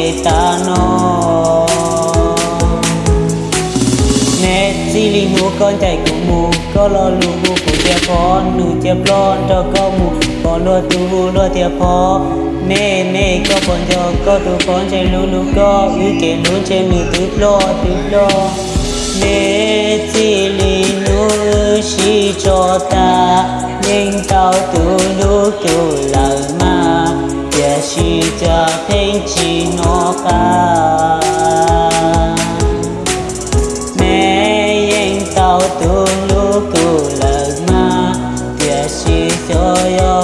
tsev tas no. Neb txij li hnub koj ncaim kuv mus, koj lo lus hu kuv tias phov, nws cia ploj nrog koj mus, phov luag tus hu luag tias phov. Neb, neb koj puas nco koj tus phov ntshe hlub hlub koj, wb kev hlub ntshe nws twb ploj twb ploj. Neb txij li hnub wb sib tso tas, yeej tau tus hlub kuv lawm mas, tiam sis cas pheej tsis hnov qab. Neb yeej tau tus hlub kuv lawm mas, tiam sis xyov yog